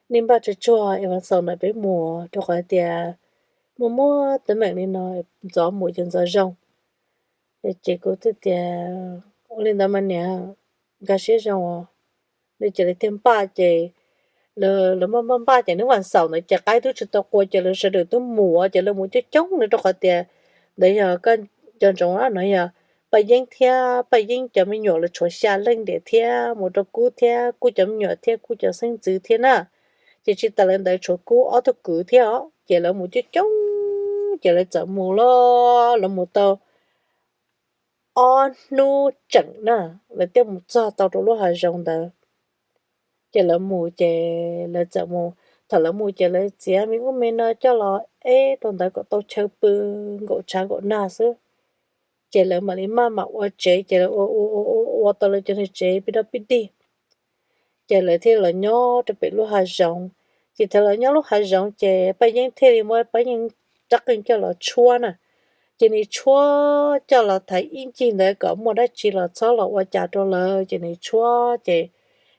Nej npaj tsuag tsuag es vas xaum ntawm peb mus, rau qhov tias muaj muaj teeb meem li no, ntxov mus ces ntxov zoo. Ces kuv thiaj tias, Ua li ntawd mas niam, nkag siab zoo os. No ces lawv thiaj npaj ces lawv npaj npaj npaj ces hnub vas xaum ntawd ces qaib twb tsis tau qua ces lawv sawv daws twb mus ces lawv mus coob coob li, rau qhov tias ntawd yog koj nco ntsoov no yog Paj Yeeb thiab Paj Yeeb cov me nyuam lawv tshuav xya leej ntiag thiab mus rau Kub thiab Kub cov me nyuam thiab Kub cov xeeb ntxwv thiab na. Ces tsis tas li ntawd tshuav Kub ob tug kwv thiab os, ces lawv mus coob coob ces lawv txawm mus los lawv mus tau ob hnub tseem na, lawv thiaj mus txog tau rau lub hav zoov ntawd. Ces lawv mus ces lawv txawm mus, thaum lawv mus ces lawv txiav me ub me no coj los eb rau ntawd kom tau chaw pw nkaum tshav nkaum nag xwb. Ces lawv mam li maj mam ua tsev ces lawv ua ua ua ua tau lawv cov niag tsev pib dab pib dig. Ces lawv thiaj los nyob rau pem lub hav zoov. Ces thaum lawv nyob lub hav zoov ces Paj Yeeb thiaj li muab Paj Yeeb rab qeej coj los tshuab na. Ces nws tshuab coj los thaiv ib ncig ntawd kom muaj dab tsi los txhob los ua cas rau lawv. Ces nws tshuab ces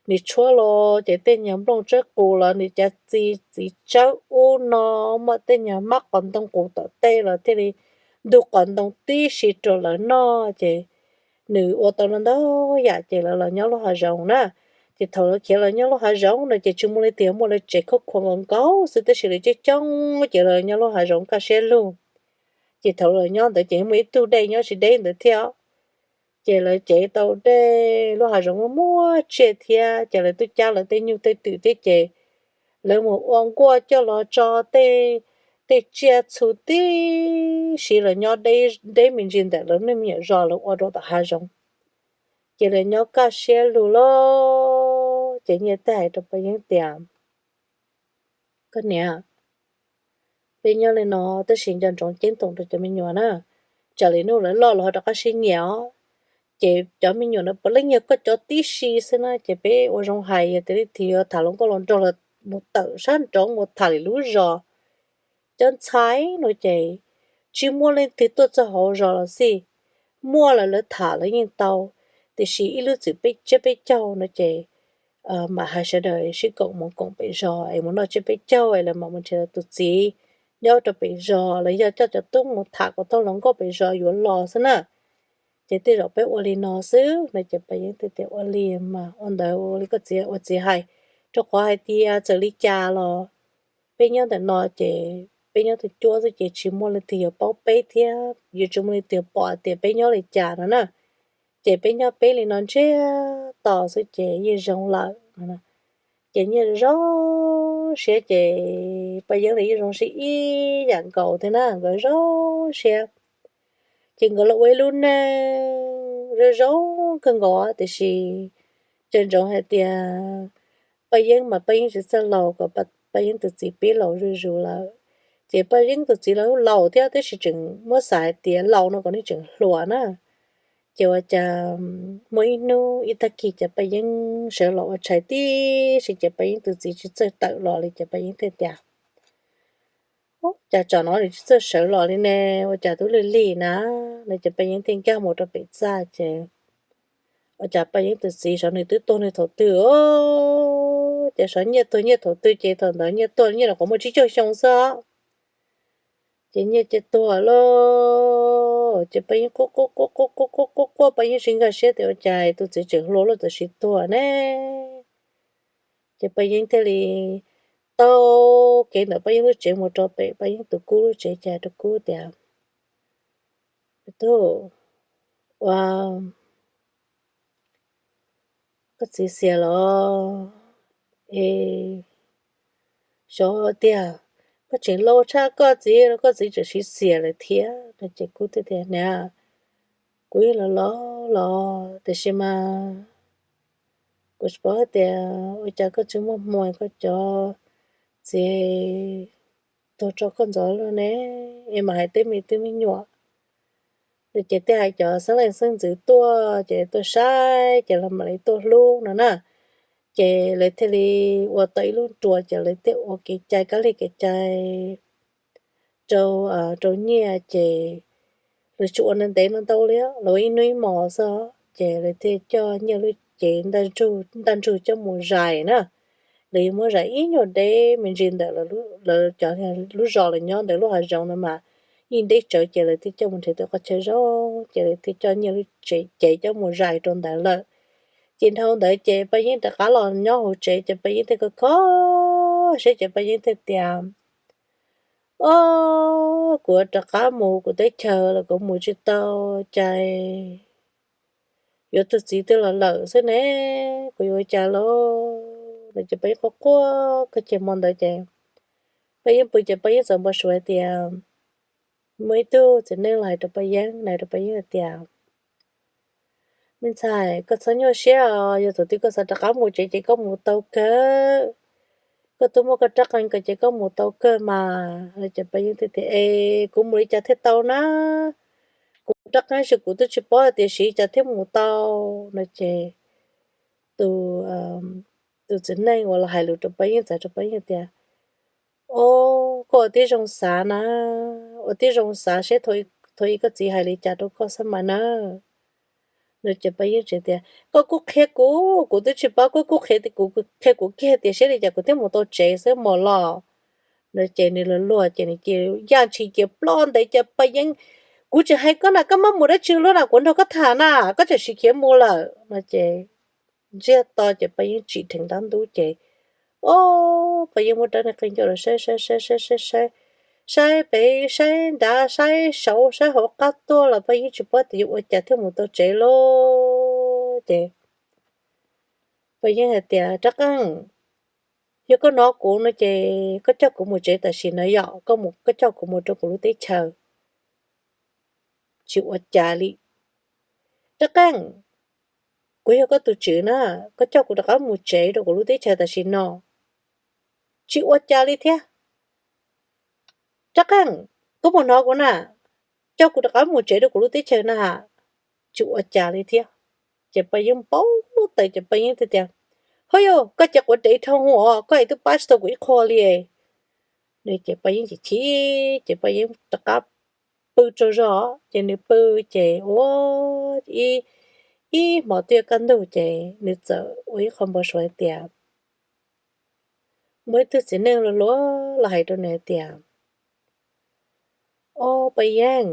nws tshuab los ces tej nyuag nplooj tsawb qus los nws cav txi txiv tsawb ub no, muaj tej nyuag mab qos ntoo qus tom tej los thiaj li ntug qos ntoo tib si rau lawv noj. Ces nws ua tau ntau yam ces lawv los nyob lub hav zoov na. Ces thaum lawv khiav los nyob lub hav zoov no ces tsis muaj leej twg muaj lawv tsev khab khuas nkaus nkaus xwb, tab sis lawv coob coob ces lawv nyob lub hav zoov kaj siab lug. Ces thaum lawv nyob ntawd ces muaj ib tug dej nyob tsis deb ntawd thiab. Ces lawv cev tau dej lub hav zoov muaj muaj tsiaj thiab, ces lawv twb cab lawv tej nyuj tej twm thiab ces lawv mus ua nkuaj coj los tso tej tsiaj txhu tib si los nyob deb me ntsis ntawm lawv niag me nyuam zos lawv ua rau tom hav zoov. Ces lawv nyob kaj siab lug lawm ces Nyiaj thiaj hais rau Paj Yeeb tias, Koj niam, peb nyob li no tab sis nco ntsoov ceeb toom rau cov me nyuam na, tsam li hnub lawv loj los ho rov qab sib nyiam os. Ces cov me nyuam no puav leej yog koj cov tib si xwb na, ces peb ua zoo hais yog tias leej twg yuav tham hluas nkauj hluas nraug los mus tawm sab nraud mus tham lwm lub zos. Cov ntxhais no ces tsis muaj leej twg tuaj txog hauv zos los xij, muaj los lawv tham lawv yeej tau, tiam sis ib lub txwm peb tsiab peb caug no ces mam hais sawv daws sib koom mus koom pem zos es mus noj tsiab peb caug es lawv mam mus nrhiav lawv tus txiv nyob rau pem zos, los yog coj cov tub mus tham kom tau hluas nkauj pem zos yuav los xwb na. Ces tej zaum peb ua li no xwb no ces Paj Yeeb thiaj tias, Ua li mas ua ntawd ua li koj txiv ua txiv hais, rau qhov hais tias txawm li cas los peb nyob ntawm no ces peb nyob tug cuab xwb ces tsis muaj leej twg yuav paub peb thiab yuav tsis muaj leej twg yuav pom tias peb nyob li cas no na. Ces peb nyob peb li no ntsiag to xwb ces yeej zoo lawm. Ces Nyiaj zoo siab ces Paj Yeeb los yeej zoo siab ib yam nkaus thiab na, nkawd zoo siab. Ces nkawd los ua ib lub neej zoo zoo kawg nkaus tiam sis tseem ntsoov hais tias Paj Yeeb mas Paj Yeeb tsis txawj laus kom Paj Yeeb tus txiv pib laus zuj zus lawm. Ces Paj Yeeb tus txiv los laus thiab tab sis tseem muab xav hais tias laus no kom nws tseem hluas na. Ces ua cas muaj ib hnub ib tag kis ces Paj Yeeb sawv los ua tshais tib si ces Paj Yeeb tus txiv tsis txawj tawm los li ces Paj Yeeb thiaj tias, Ub, cas tsam no nws tsis txawj sawv los li ne, ua cas twb lig lig na? No ces Paj Yeeb thiaj nkag mus rau pem txaj ces ua cas Paj Yeeb tus txiv saib nws twb tuag nws thaum twg os, ces saib Nyiaj tuag Nyiaj thaum twg ces thaum ntawd Nyiaj tuag Nyiaj los qhuav muaj tsib caug xyoo xwb os. Ces Nyiaj ces tuag lawm ces Paj Yeeb quaj quaj quaj quaj quaj quaj quaj quaj, Paj Yeeb tsis nkag siab tias ua cas tus txiv tseem hluas lawm tam sim tuag ne. Ces Paj Yeeb thiaj li taug kev ntawm Paj Yeeb lub tsev mus rau pem Paj Yeeb tus kub lub tsev ces hais rau kub tias, Tub, ua koj txiv xiam los es xyov tiag, koj tseem laus tshaj koj txiv los koj txiv tseem siv xiam lawm thiab. No ces kub thiaj tias, Niam, kuv yeej los laus los tiam sis mas kuv tsis paub hais tias ua cas koj tsis muaj hmoo koj cov txiv tuag tso koj ntxov luaj ne, es mam hais tej me tub me nyuam. No ces thiaj hais cov xeeb leej xeeb ntxwv tuaj ces tuaj saib ces lawv mam li tuaj hlub no na. Ces lawv thiaj li ua tau ib lub nruas ces lawv thiaj ua kev cai kab lig kev cai rau, rau Nyiaj ces lawv tsis ua ntev ntev no ntau li, lawv ua ib hnub ib hmos xwb ces lawv thiaj coj Nyiaj lub cev ntaj ntsug coj mus zais na. Lawv yuav muab zais ib nyuag deb me ntsis ntawm lawv cov lub zos lawv nyob ntawm lub hav zoov ntawd mas yeej deb tsawv ces lawv thiaj coj mus nrhiav tau qhov chaw zoo ces lawv thiaj coj Nyiaj lub cev coj mus zais rau ntawd lawm. Ces dhau ntawd ces Paj Yeeb rov qab los nyob hauv tsev ces Paj Yeeb thiaj kho kho siab ces Paj Yeeb thiaj tias, Ob, kuv rov qab mus kuv teb chaws los kuv mus tsis tau, cas yuav tus txiv twg los lawm xwb ne, kuv yuav ua cas lauj? No ces Paj Yeeb quaj quaj kawg ces hmo ntawd ces Paj Yeeb pw ces Paj Yeeb txawm npau suav hais tias muaj ib tug txiv neej los hais rau Paj Yeeb, hais rau Paj Yeeb hais tias, Me ntxhais, koj txhob nyuaj siab os, yog thaum twg koj xav rov qab mus tsev ces koj mus tau kawg. Koj twb muaj koj rab qeej ko ces koj mus tau kawg mas. No ces Paj Yeeb thiaj tias, Es kuv mus li cas thiaj tau na? Kuv rab qeej tab sis kuv twb tsis paub hais tias siv li cas thiaj mus tau. No ces tus, tus txiv neej uas los hais lus rau Paj Yeeb txawm hais rau Paj Yeeb tias, Ob, koj ua tib zoo xav na, ua tib zoo xav seb thaum ub koj txiv hais li cas rau koj xwb mas na. No ces Paj Yeeb tseem tias, Koj kuj qhia kuv, kuv twb tsis paub, koj kuj qhia kuv, qhia kuv kiag tias siab li cas kuv thiaj mus tau tsev xwb mog los. No ces nws luag luag ces nws cia li yaj ntshis cia ploj ntev ces Paj Yeeb, Kuv tseem hais koj na, koj maj mus dab tsi luaj na, kuv nrog koj tham na, koj tseem sim khiav mus lawm. No ces ntsiag to ces Paj Yeeb tsim dheev dab ntub ces, ob, Paj Yeeb muab rab niag qeej coj los saib saib saib saib saib saib, saib pem saib nrad saib saud saib hauv qab tuaj los Paj Yeeb tsis paub tias yuav ua cas thiaj mus tau tsev lauj. Ces Paj Yeeb hais tias, Rab qeej, yog koj hnov kuv no ces koj coj kuv mus tsev tam sim no yom, koj coj kuv mus rau kuv lub teb chaws. Tsis ua cas li. Rab qeej, kuv yog koj tus tswv na, koj coj kuv rov qab mus tsev rau kuv lub teb chaws tam sim no. Tsis ua cas li thiab. Rab qeej, koj puas hnov kuv na? Coj kuv rov qab mus tsev rau kuv lub teb chaws na ha. Tsis ua cas li thiab. Ces Paj Yeeb npau taws ces Paj Yeeb thiaj tias, Ho yog koj ces quav dev dhau os, koj es twb pab tsis tau kuv ib qho li. Ces Paj Yeeb chim chim ces Paj Yeeb rov qab pw tsaug zog ces nws pw ces ua ib, ib hmos twb kaj ntug ces nws txawm ua ib qho npau suav hais tias muaj ib tug txiv neej luag luag los hais rau nws hais tias, Ob Paj Yeeb,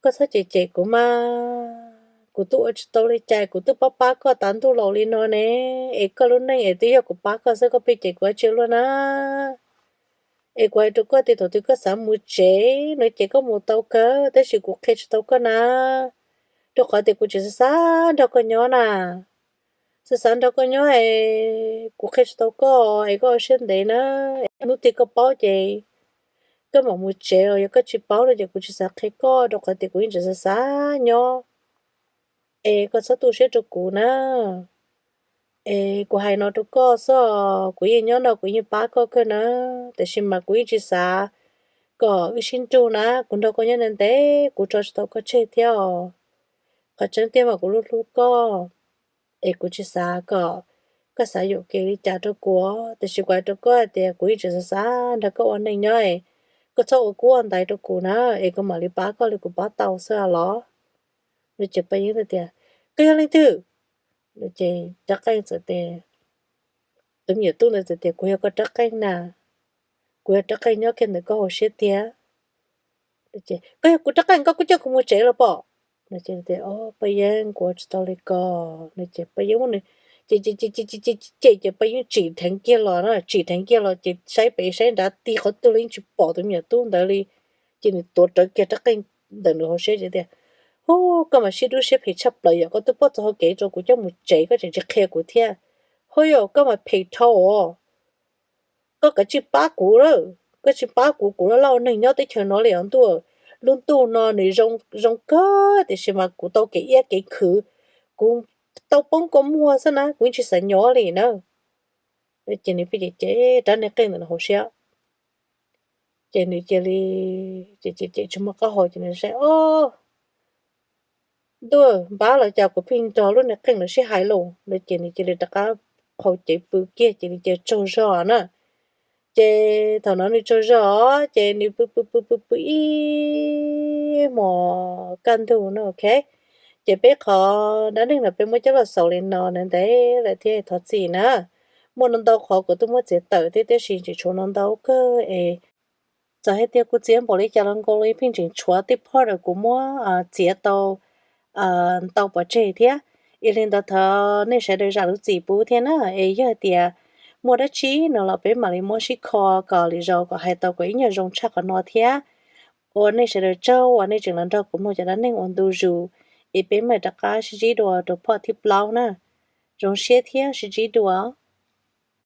koj txhob cem cem kuv mas, kuv twb ua tsis tau li cas, kuv twb pab pab koj tav ntuj laus li no ne, es koj lub neej es twb yog kuv pab koj xwb, koj pheej cem kuv dab tsi luaj na? Es kuv hais rau koj tias thaum twg koj xav mus tsev no ces koj mus tau kawg, tab sis kuv qhia tsis tau koj na, rau qhov tias kuv tsis xav xav nrog koj nyob na. Xav xav nrog koj nyob es kuv qhia tsis tau koj es koj ua siab ntev na. Hnub twg koj paub ces koj mam mus tsev, yog koj tsis paub no ces kuv tsis xav qhia koj, rau qhov tias kuv yeej tsis xav xav nyob. Es koj txhob tu siab rau kuv na. Es kuv hais no rau koj xwb, kuv yeej nyob no kuv yeej pab koj kawg na, tiam sis mas kuv yeej tsis xav kom wb sib nrug na. Kuv nrog koj nyob ntev ntev kuv tso tsis tau koj tseg thiab os. Qhov tseeb tiag mas kuv hlub hlub koj, es kuv tsis xav kom koj xav yuam kev li cas rau kuv, tiam sis kuv hais rau koj hais tias kuv yeej tsis xav xav nrog koj ua neej nyob es koj txhob ua kub ua ntaiv rau kuv na, es kuv mam li pab koj li kuv pab tau xwb los. No ces Paj Yeeb tias, koj yog leej twg? No ces Rab Qeej txawm tias, tus me nyuam tub ntawd txawm tias, kuv yog koj Rab Qeej na, kuv yog Rab Qeej nyob kiag ntawm koj hauv siab tiag. Koj yog kuv Rab Qeej koj kuj coj kuv mus tsev los pom. No ces tias, o Paj Yeeb, kuv ua tsis tau li ko. No ces Paj Yeeb muab nws cem cem cem cem cem ces Paj Yeeb tsim dheev kiag los na, tsim dheev kiag los ces saib pem saib nrad tig qhov twg los yeej tsis pom tus me nyuam tub ntawd li. Ces nws tuav rawv kiag Rab Qeej ntawm nws hauv siab ces tias, hu, koj mas siab dub siab phem tshaj plaws, yog koj twb paub txog hauv kev rau kuv coj mus tsev koj tseem tsis qhia kuv thiab. Hu yog koj mas phem dhau os. Koj kav tsij pab kuv lawm, koj tsis pab kuv, kuv loj loj neeg nyob teb chaws no li os ntuj. Lub ntuj no nws zoo zoo kawg tiam sis mas kuv tau kev iab kev khwv, kuv tau poob kua muag xwb na, kuv yeej tsis xav nyob li na. Ces nws pheej cem cem Rab Qeej ntawm nws hauv siab, ces nws cia li cem cem cem tsis muaj qab hau ces nws saib, o, ntuj, npab los cas kuv pheej nrog lub niag qeej no sib hais los no ces nws cia li rov qab qhau cev pw kiag ces nws cia li tsaug zog na. Ces thaum no nws tsaug zog ces nws pw pw pw pw pw ib hmos kaj ntug no, ok. Ces peb qhov dab neeg no peb muab coj los xaus li no na, ntev lawm thiab thov txim na. Muaj no ntau qhov kuv twb muab txiav tawm thiab, tiam sis tseem tshuav no ntau kawg es txawm hais tias kuv txiav npaum li cas los nkaus los pheej tseem tshuav tej part uas kuv muab txiav tau ntau pov tseg thiab. Yog li ntawd thov nej sawv daws zam lub txim pub thiab na. Es yog hais tias muaj dab tsi no los peb mam li muab sib kho kom lwm zaus kom hais tau kom ib nyuag zoo tshaj qhov no thiab. Ua nej sawv daws tsaug uas nej tseem los nrog kuv mloog cov dab neeg uas ntu zus, es peb mam rov qab sib ntsib dua rau part thib plaub na. Zoo siab thiab sib ntsib dua.